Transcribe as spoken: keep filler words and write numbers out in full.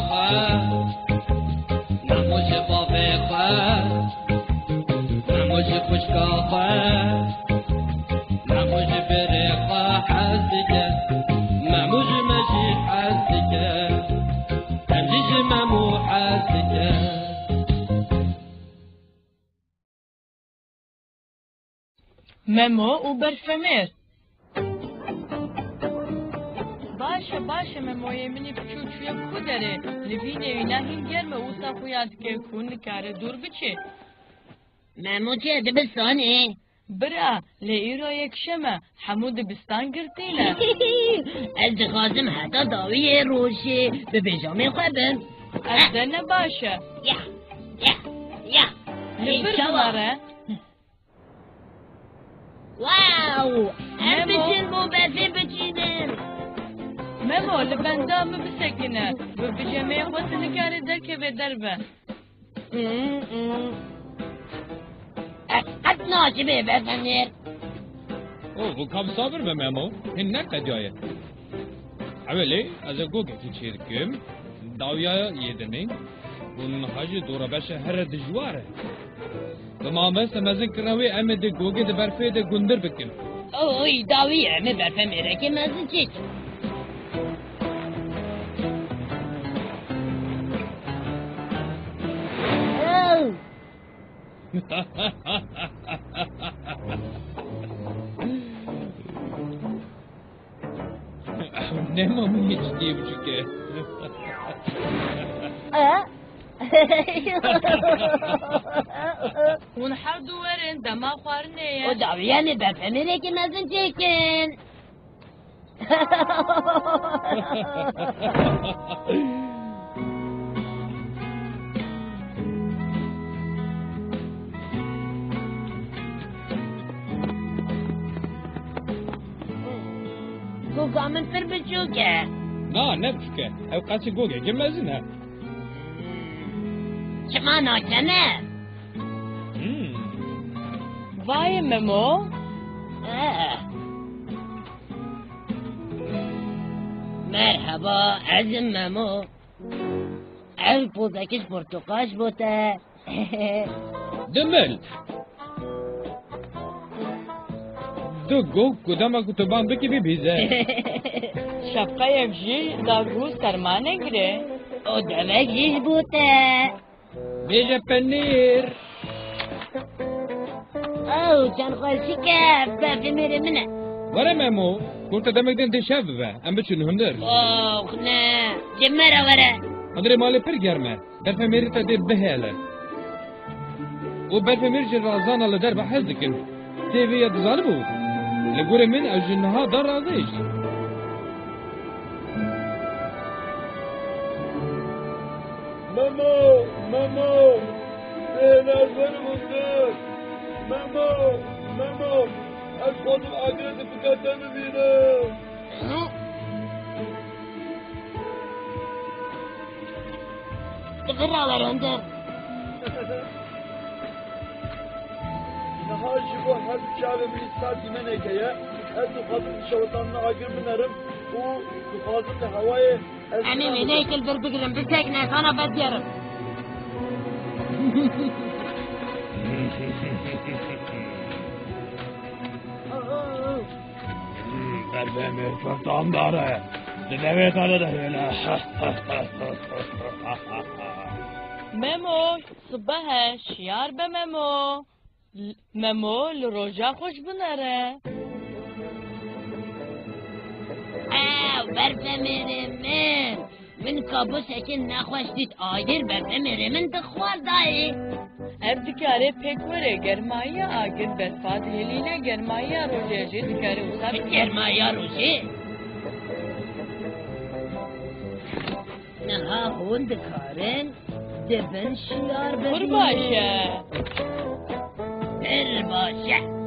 xwe, Memo ji bavê xwe, Memo ji xwişka xwe, Memo ji birê xwe hez dike, Memo ji me jî hez dike, em jî ji Memo hez dikin. Memo û berfemêr. Baş e, baş e, Memoyê min î piçûk çûye ku derê? Li vînê wîna hîn germ e, wisa xuya dike ku nikare dûr biçe. Memo çi ye, dibistanê? Bira, lê îro yekşem e, hemû dibistan girtî ne. Ez dixwazim heta dawiyê rojê bi pêjamê xwe bim. Ez de ne baş e. Ya, ya, ya. Li vir binere. Wow! Em Memo. Biçin bo berfê biçînin. Memo, li benda min bisekine. Bi pijameyê xwe tu nikarî derkevê derve. Hmm, hmm. Ez qet naçibê berfemêr. O, bu kam sabir be Memo. Hin ne qediyaye. Ewelê, ez ê gogekî çêdikim. Dawiya yê dinê. Hûn niha jî dora beşe here dijwar e. Bi mameste mezin kirina wê em ê di gogê di berfê de gundir bikin. Oy, dawî em ê berfemêrekê mezin çêkin. Oh! Nema min hiç diye buçuk e. Hûn her du werin, dema xwarinê ye. O dawiyanê berfemêrekê mezin çêkin. Goga min pir biçûk e. Na, ne biçûk e. Ew qasî gogekê mezin e. Çima nakene? Hmm. Vay Memo. Eh. Merhaba, ez im Memo. Ev pozekî ji portoqal ji bo te. Dimil. Du gog ku dema ku tu ban bikî bibîze. Şefqeyek jî da ku serma negire. O devek jî ji bo te. Bêje penîr. Ew çend xweşik e, berfê mêrê min e. Were Memo, kurte demek din dê şev bibe, em biçin hundir. Ox ne, cem me re were. Hundirê malê pir germ e, berfê mêrê te dê bihêle. Û berfê mêr jî razana li derve hez dikin. Tê vê ya dizanibû? Li gorê min ew ji niha da razêj. Memo, Memo, bêhna ez werim hundir. Memo, Memo, ez xwazim agirê di pika te bibînim. Di vir re were hundir. Niha ji bo her du çavê min îsal dîmeneke ye. Ez dixwazim di şewitandina agir binerim û dixwazim li hewayê ez Em ê wêneyekê li vir bigirin, bisekine, sana vedigerim. Berfê mêr pir tamdar e. Di devê te de dihêle. Memo, sibeh e, şiyar be Memo. L-, Memo, li roja xweş binere. Ew, berfemêrê min. Min kabûsekê nexweş dît, agir berfemêrê min dixwar dayê. Ev dikare pêk were, germayiya agir berfa dihêlîne, germayiya rojê jî dikare wisa bike. Germayiya rojê? Niha hûn dikarin di bin şiyar bibînin. Pir baş e. Pir baş e.